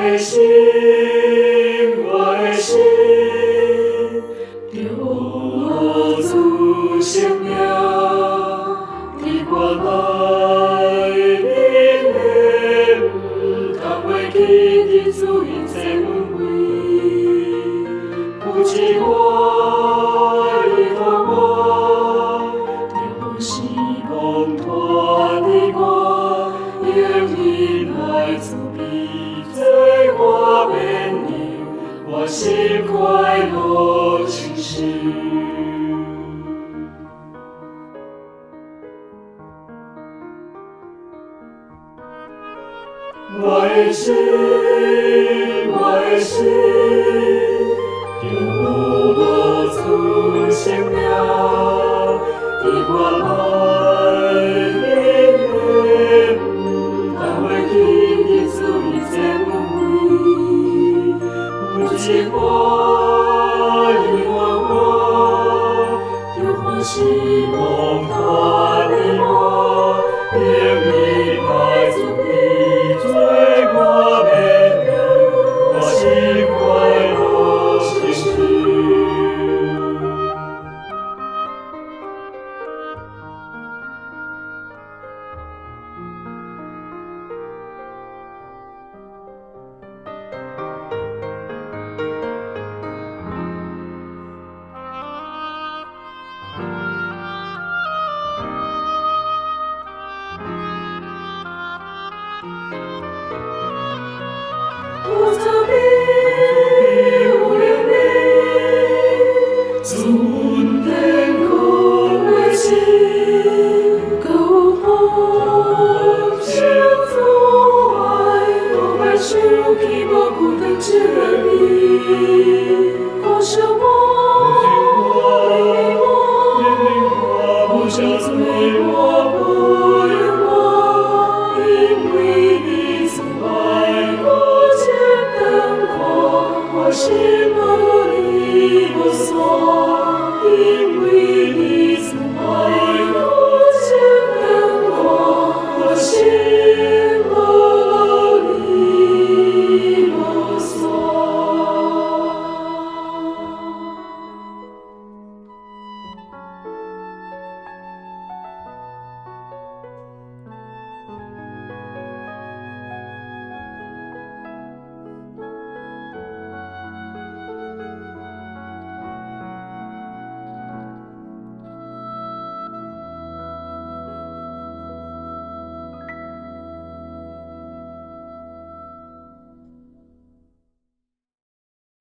的心，我的心，著學主聖名，佇我內面的毋通袂記得主一切恩惠，扶持我，依托我，著予失望脫離我，用仁愛慈悲做我勉勵，我心快樂清新。我的心，我的心，著學主聖名，佇我內面的毋通袂記得主一切恩惠，扶持我，依托我，著予失